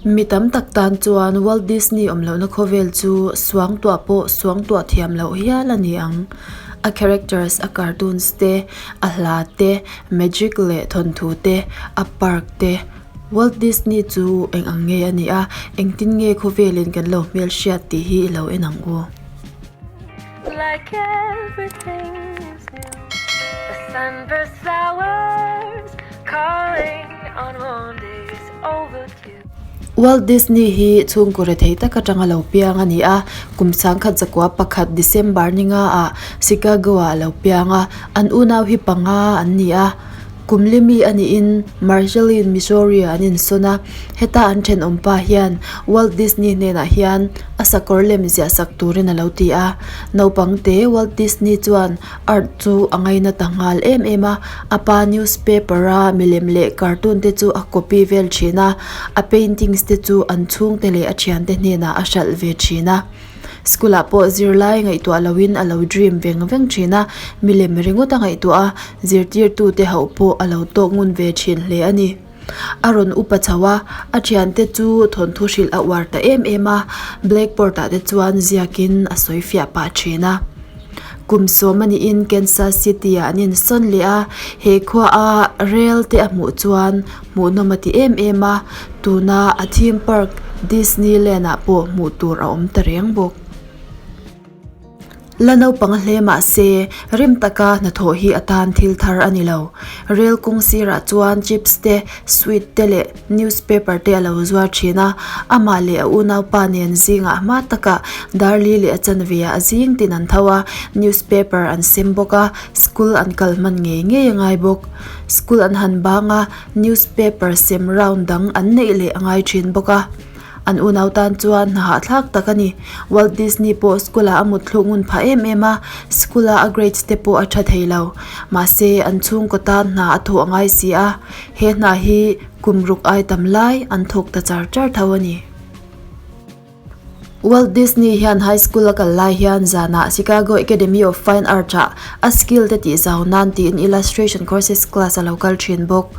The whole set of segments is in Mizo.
Mi tam tak tan chuan Walt Disney awm lohna khawvel chu suangtuah pawh suangtuah thiam loh hial a ni ang. A characters, a cartoons te, a hla te, magic leh thawnthu te, a park te. Walt Disney chu eng ang nge a nih a, engtin nge khawvelin kan lo hmelhriat tih hi i lo en ang u. Like everything is new The sunburst flowers calling on warm days overdue. Walt Disney hi chhungkaw rethei tak atanga lo piang a ni a, kum 1901 December ni nga ah Chicago ah a lo piang a, an unau hi panga an ni a. Kum limi a niin Marceline, Missouri ah an insawn a, heta an thenawm pa hian Walt Disney hnenah hian a sakawr lem ziah sak turin a lo ti a. Naupang te Walt Disney chuan art chu a ngaina ta nghal em em a, a pa newspaper a milem leh cartoon te chu a copy vel thin a, a paintings te chu an chhungte leh a thiante hnenah a hralh ve thin a. School ah pawh zirlai ngaihtuah loin a lo dream veng veng thin a, milem ringawt a ngaihtuah a, zirtirtute hauh pawh a lo tawk ngun ve thin hle a ni. A rawn upa chho a, a thiante chu thawnthu hrilh a uar ta em em a, blackboard ah te chuan ziakin a sawi fiah pah thin a. Kum sawm a niin Kansas City ah an insawn leh a, he khua a rel te a hmuh chuan hmuhnawm a ti em em a, tuna a theme park Disneyland ah pawh hmuh tur a awm ta reng bawk. La naupang hle mah se, rim taka hnathawh hi a tan thil thar a ni lo. Rel kawng sirah chuan chips te, sweet te leh newspaper te a lo zuar thin a, amah leh a unaupa nen zingah hma takah Darli leh a chanve ah a zing tin an tho a, newspaper an sem bawk a, school an kal hman ngei ngei a ngai bawk. School an han bang a, newspaper sem round dang an neih leh a ngai thin bawk a. An unau tan chuan hna hahthlak tak a ni. Walt Disney pawh school ah a mut thluk ngun phah em em a, school a a grades te pawh a tha thei lo. Mahse, an chhungkaw tan hna a thawh a ngai si a, he hna hi kum ruk ai tam lai an thawk ta char char tho a ni. Walt Disney hian high school a kal lai hian zanah Chicago Academy of Fine Arts ah a skill te tih zau nan tiin illustration courses class a lo kal thin bawk.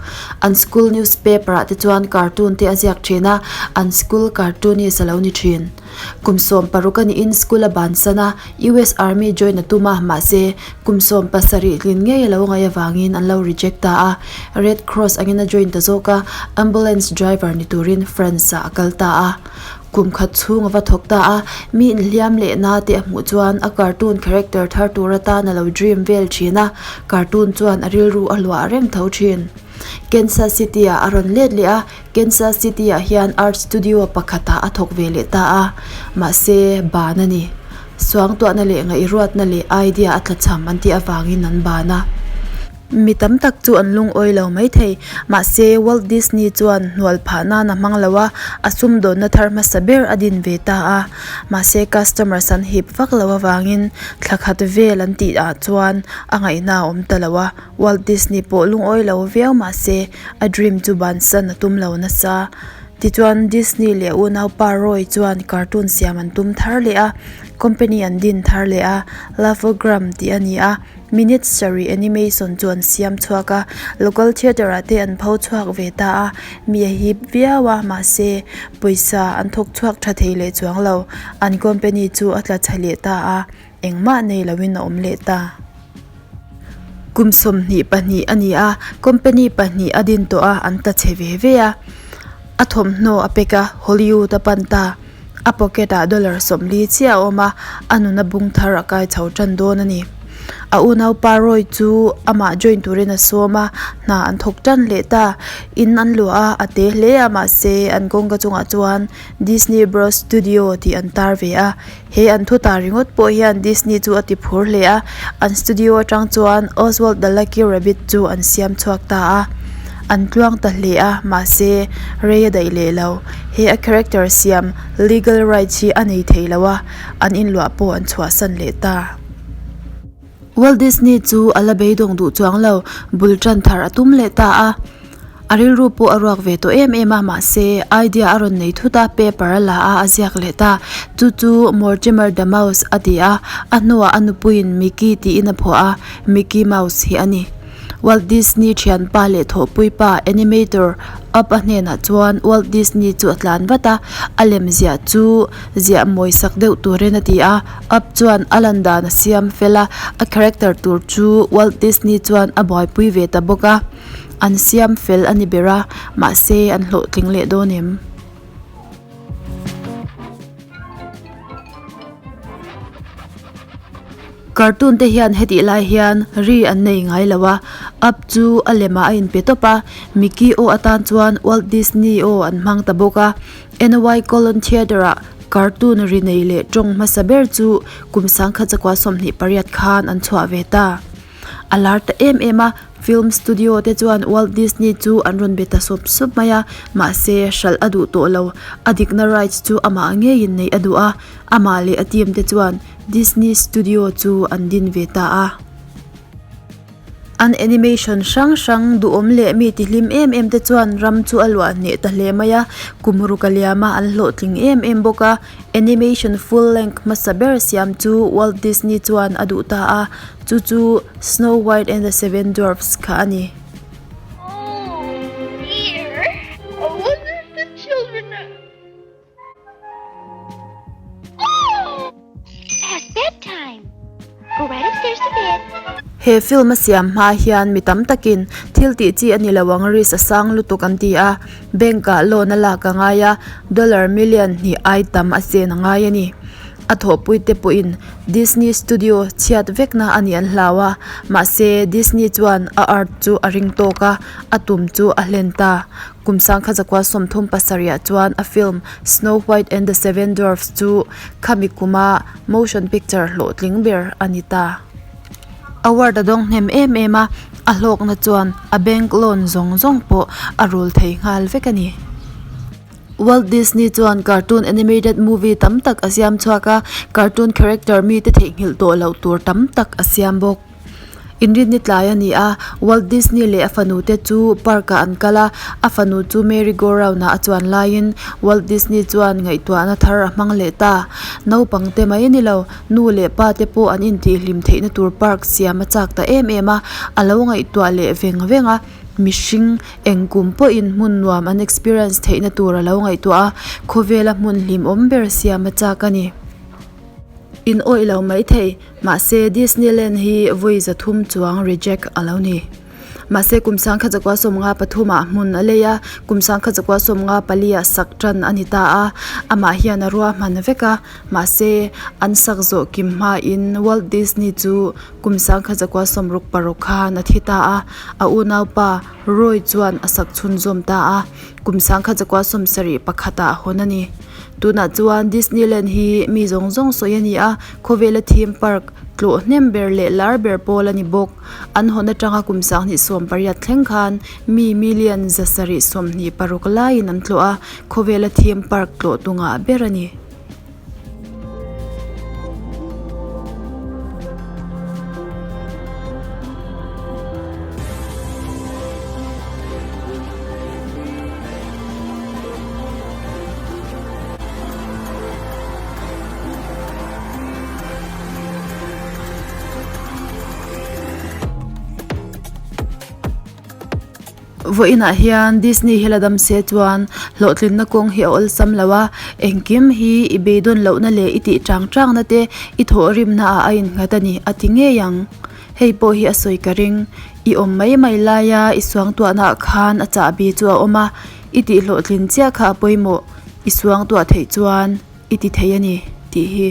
An school newspaper ah te chuan cartoon te a ziak thin a, an school cartoonist a lo ni thin. Kum 16 a niin school a bansan a, US Army join a tum a, mahse kum 17 tlin ngei a lo ngaih avangin an lo reject ta a. Red Cross angin a join ta zawk a, ambulance driver ni turin France ah a kal ta a. Kum khat chhung a va thawk ta a, mi inhliam leh na te a hmuh chuan a cartoon character thar tur atan a lo dream vel thin a, cartoon chuan a rilru a hluah reng tho thin. Kansas City ah a rawn let leh a, Kansas City ah hian art studio pakhat ah a thawk ve leh ta a, mahse ban a ni. Suangtuahna leh ngaihruatna leh idea a tlachham an tih avangin an ban a. Mi tam tak chu an lungawi lo maithei. Mahse, Walt Disney chuan hnual phah nan a hmang lo a, a sumdawnna thar hmasa ber a din ve ta a. Mahse, customers an hip vak lo avangin thla khat vel an tih ah chuan a ngaihna a awm ta lo a. Walt Disney pawh lungawi lo viau mahse, a dream chu bansan a tum lo nasa. Tichuan, Disney leh unaupa Roy chuan cartoon siam an tum thar leh a, company an din thar leh a, Lavogram tih a ni a. Minute sarih animation chu an siam chhuak a, local theatre ah te an pho chhuak ve ta a, mi a hip viau a, mahse pawisa an thawk chhuak tha thei leh chuang lo, an company chu a tla chhe leh ta a, engmah nei loin a awm leh ta. Kum 22 a ni a, company pahnih a din tawh a, an tla chhe ve ve a, a thawmhnaw a pack a, Hollywood a pan ta. A pocket ah dollar 40 chiah a awm a, a nuna bung thar a kai chho tan dawn a ni. A unaupa Roy chu amah join turin a sawm a, hna an thawk tan leh ta. In an luah a, a te hle a mahse an kawngka chungah chuan Disney Bros Studio tih an tar ve a. He an thu ta ringawt pawh hian Disney chu a ti phur hle a, an studio atang chuan Oswald the Lucky Rabbit chu an siam chhuak ta a. An tluang ta hle a, mahse rei a daih leh lo. He a character siam legal rights hi a nei thei lo a, an inluah pawh an chhuahsan leh ta. Walt Disney chu a la beidawng duh chuang lo, bul tan thar a tum leh ta a. A rilru pawh a ruak ve tawh em em a, mahse idea a rawn nei thut a, paper a la a, a ziak leh ta. Chu chu Mortimer the Mouse a ti a, a hnuah a nupuiin Mickey tiin a phuah a, Mickey Mouse hi a ni. Walt Disney thianpa leh thawhpuipa animator Up a hnenah chuan Walt Disney chu a tlan vat a, a lem ziah chu ziah mawi sak deuh turin a ti a. Up chuan a lan dan a siam fel a, a character tur chu Walt Disney chuan a buaipui ve ta bawk a. An siam fel a ni ber a, mahse an hlawhtling leh dawn em? Cartoon te hian hetih lai hian ri an nei ngai lo a, up chu a lemah a inpe tawp a, Mickey aw atan chuan Walt Disney aw an hmang ta bawk a, NY Colon Theatre ah cartoon ri nei leh tawng hmasa ber chu kum sangkhat zakua 28 khan an chhuah ve ta. A lar ta em em a, film studio te chuan Walt Disney chu an rawn be ta sup sup mai a, mahse hralh a duh tawh lo, a dikna rights chu amah ngeiin neih a duh a, amah leh a team te chuan Disney studio chu an din ve ta a. An animation hrang hrang duhawm leh mi tihlim em em te chuan ram chu a luah hneh ta hle mai a, kum ruk a liam a an hlawhtling em em bawk a. Animation full length hmasa ber siam chu Walt Disney chuan a duh ta a, chu chu Snow White and the Seven Dwarfs kha a ni. He film a siam hma hian mi tam takin thil tih chi a ni lo ang risk a sang lutuk an ti a. Bank ah loan a lak a ngai a, dollar million hnih ai tam a chen a ngai a ni. A thawhpui te pawhin Disney studio chhiat vekna a nih an hlau a, mahse Disney chuan a art chu a ring tawk a, a tum chu a hlen ta. Kum sangkha zakua 37 ah chuan a film Snow White and the Seven Dwarfs chu khami kuma motion picture hlawhtling ber a ni ta. Award a dawng hnem em em a, a hlawkna chuan a bank loan zawng zawng pawh a rul thei nghal vek a ni. Walt Disney chuan cartoon animated movie tam tak a siam chhuak a, cartoon character mite theihnghilh tawh loh tur tam tak a siam bawk. Inrinni tlai a ni a, Walt Disney leh a fanu te chu park ah an kal a, a fanu chu merry go round ah a chuan laiin Walt Disney chuan ngaihtuahna thar a hmang leh ta. Naupang te mai a ni lo, Nu leh pa te pawh an intihhlim theihna tur park siam a chak ta em em a, a lo ngaihtuah leh veng veng a, mihring eng kum pawhin hmun nuam an experience theihna tur a lo ngaihtuah a, khawvela hmun hlimawm ber siam a chak a ni. In awih lo maithei, mahse Disneyland hi vawi 300 chuang reject a lo ni. Mahse kum sangkhat zakua 53 ah hmun a lei a, kum sangkhat zakua 54 ah sak tan a ni ta a, amah hian a ruahman vek a, mahse an sak zawh kim hmain Walt Disney chu kum sangkhat zakua 66 khan a thi ta a, a unaupa Roy chuan a sak chhunzawm ta a, kum sangkhat zakua 71 ah hawn a ni. Tunah chuan Disneyland hi mi zawng zawng sawi a ni a, khawvela theme park tlawh hnem ber leh lar ber pawl a ni bawk. An hawn atanga kum 2018 thleng khan mi million 726 laiin an tlawh a, khawvela theme park tlawh tu ngah ber a ni. Vawiinah hian Disney hi la dam se chuan hlawhtlinna kawng hi a awlsam lo a, engkim hi i beidawn lohna leh i tih chang changna te i thawhrimna ah a innghat a ni a ti ngei ang. Hei pawh hi a sawi ka ring, i awm mai mai laia i suangtuahna ah khan a chahbi chu a awm a, i tih hlawhtlin chiah kha a pawimawh, i suangtuah theih chuan i ti thei a ni tih hi.